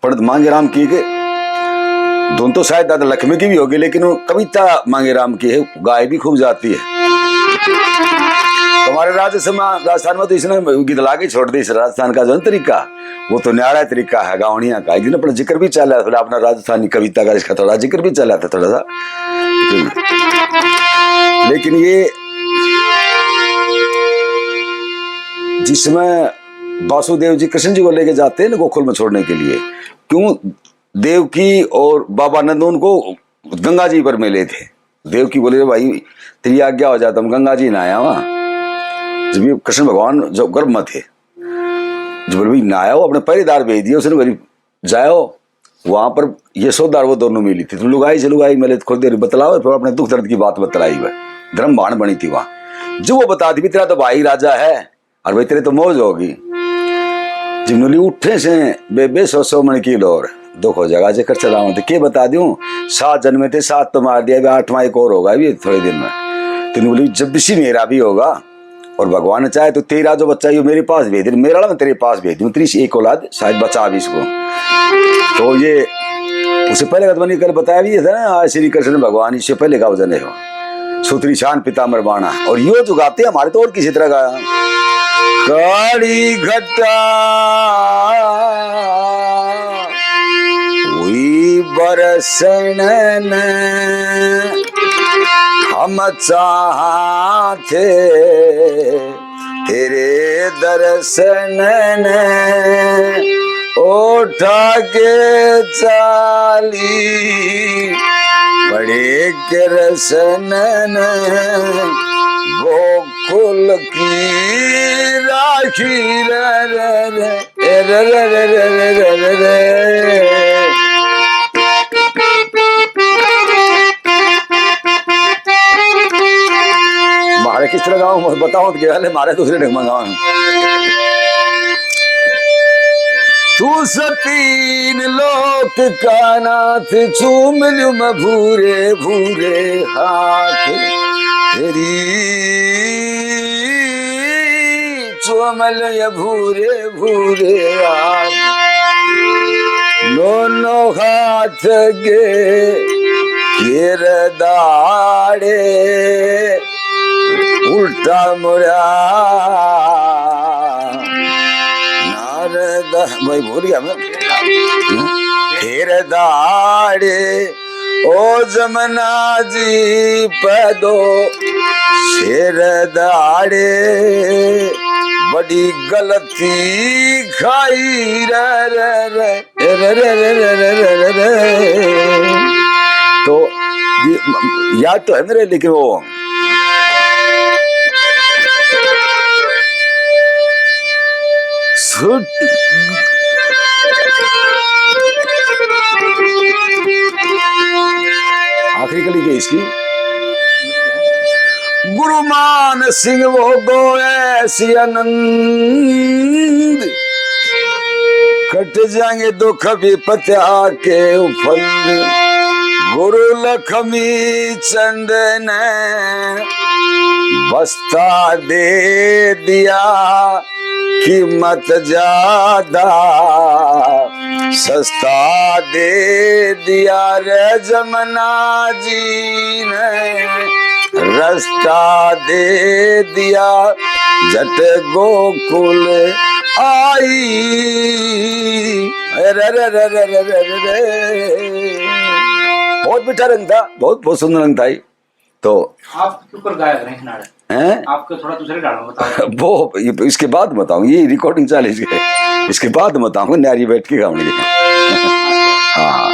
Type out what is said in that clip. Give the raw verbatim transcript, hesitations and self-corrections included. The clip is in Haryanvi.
पंडित मांगेराम की के धुन तो शायद दादा लक्ष्मी की भी होगी, लेकिन वो कविता मांगेराम की है, गाई भी खूब जाती है। तो हमारे राजस्थान में, राजस्थान में तो इसने गीत ला के छोड़ दी। इस राजस्थान का जो है तरीका, वो तो न्यारा तरीका है गावणिया का। एक दिन अपना जिक्र भी चला, थोड़ा अपना राजस्थानी कविता का, इसका थोड़ा जिक्र भी चला था थोड़ा सा। लेकिन ये जिसमें वासुदेव जी कृष्ण जी को लेके जाते हैं ना गोकुल में छोड़ने के लिए, क्यों देवकी और बाबा नंद उनको गंगा जी पर मिले थे। देवकी बोले, "भाई, तेरी आज्ञा हो जाए तो हम गंगा जी नहाया वहाँ।" जब ये कृष्ण भगवान जो गर्भ में थे, जब बोले, "भाई, नहाया हो, अपने पहरेदार भेज दिए।" उसने बोली, "जाओ, वहाँ पर यशोदा और वो दोनों मिली थी।" तो लुगाई से लुगाई मिले, थोड़ी देर बतलाओ, फिर अपने दुख दर्द की बात बतलाई। वह धर्म भाण बनी थी वहाँ। जो वो बता दी, "भी तेरा तो भाई राजा है, और भाई, तेरे तो मौज होगी।" जिमनुली उठे से बेबे सौ सौ मन की लोर दुख हो जाएगा। जेकर चलाओ तो के बता दूं, सात जन्मे थे, सात तो मार दिया, अभी आठवां एक और होगा अभी थोड़े दिन में। तो बोली, "जब सी मेरा भी होगा और भगवान ने चाहे तो तेरा जो बच्चा है, वो मेरे पास भेज दे, मेरा वाला मैं तेरे पास भेज दूं, तेरी एक औलाद शायद बचा भी इसको।" तो ये उससे पहले का तो मैंने कल बताया भी था ना, आज श्री कृष्ण भगवान, इससे पहले का वजन है। सूत्री शान पीताम्बर बाणा। और यो जो गाते हैं हमारे तो और किसी तरह का। काली घटा हुई बरसण ने हम चाहां थे तेरे दर्शन ने उठा के चाली बड़े कृष्ण ने गोकुल की राखी रे, रे, रे, रे। ए रे रे रे रे रे रे रे रे। म्हारे किस तरह गाऊं, बताओ तो क्या हाल है, म्हारे दूसरे ढंग में गाऊं। तू सतीन लोक का नाथ, चूम ल्यूं मैं भूरे भूरे हाथ। तेरी चूम ल्यूं ये भूरे भूरे हाथ, दोनों हाथ के किरदारे उल्टा मुड़ा नारद। भाई, भूल गया मैं। फिर दाड़े ओ जमुना जी पे दो सिर दाड़े, बड़ी गलती खाई रे, रे, रे, रे, रे। तो ये याद तो है मेरे, लेकिन वो सुट-, आखिरी कली के इसकी। गुरु मान सिंह वो गो ऐसी आनंद, कट जाएंगे दुख विपत्या के उफंद। गुरु लक्ष्मी चंद ने बस्ता दे दिया, कीमत ज्यादा सस्ता दे दिया रे जमुना जी ने, रास्ता दे दिया जट गोकुल आई। रे, रे, रे। बहुत मीठा रंग था, बहुत, बहुत सुंदर रंग था ये। तो आपके ऊपर गायक रहे नाटक हैं? आपके थोड़ा दूसरे ढाल में बताओ। वो ये, इसके बाद बताऊं, ये रिकॉर्डिंग चाल इसके, इसके बाद बताऊं, न्यारी बैठ के गाऊंगी। हाँ।